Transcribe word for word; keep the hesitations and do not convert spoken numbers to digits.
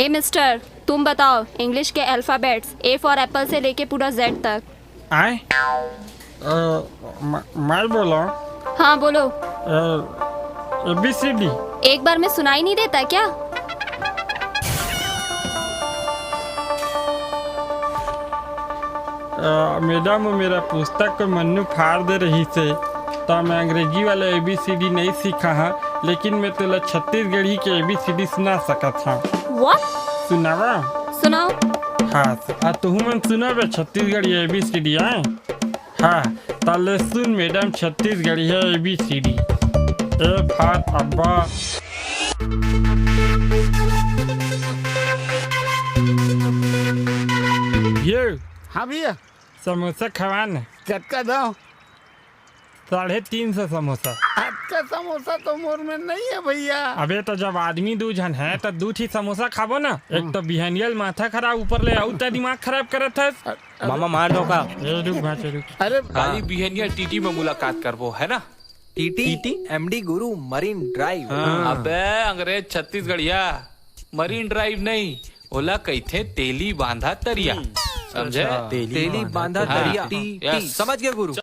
Mister, तुम बताओ English के अल्फाबेट्स, ए फॉर एप्पल से लेके पूरा जेड तक। आए? मैं बोला। हाँ, बोलो। A B C D. एक बार में सुनाई नहीं देता क्या? मैडम, मेरा पुस्तक को मन्नू फाड़ दे रही से, तो मैं अंग्रेजी वाला ए बी सी डी नहीं सीखा हाँ, लेकिन मैं तेला छत्तीसगढ़ी के ए बी सी डी सुना सकत हाँ। What? सुनावा? सुनाओ। हाँ, आ तुहू मन सुनावे छत्तीसगढ़ी ए बी सी डी आए। हाँ, ताले सुन मैडम, छत्तीसगढ़ी है ए B C D. A for अब्बा। ये हाँ भैया। समोसा खवा न। कतका दाव? साढ़े तीन सौ समोसा। अतका समोसा तो मोर में नहीं है भैया। अबे तो जब आदमी दू झन है तो दू ठी समोसा खाबो ना। एक तो बिहनियल माथा खराब, ऊपर ले अउ त दिमाग खराब करत हस। मामा मार दो का? ए, रुक भांचे, रुक। अरे काली बिहनिया टीटी में मुलाकात करबो, है ना? टीटी? एमडी गुरु मरीन ड्राइव। हाँ। अबे अंग्रेज छत्तीसगढ़िया, मरीन ड्राइव नहीं, ओला कहिथे तेली बांधा तरिया। समझे? अच्छा। तेली तेली बांधा बांधा तरिया। तरिया। हाँ। T, T. यस। समझ गए गुरु।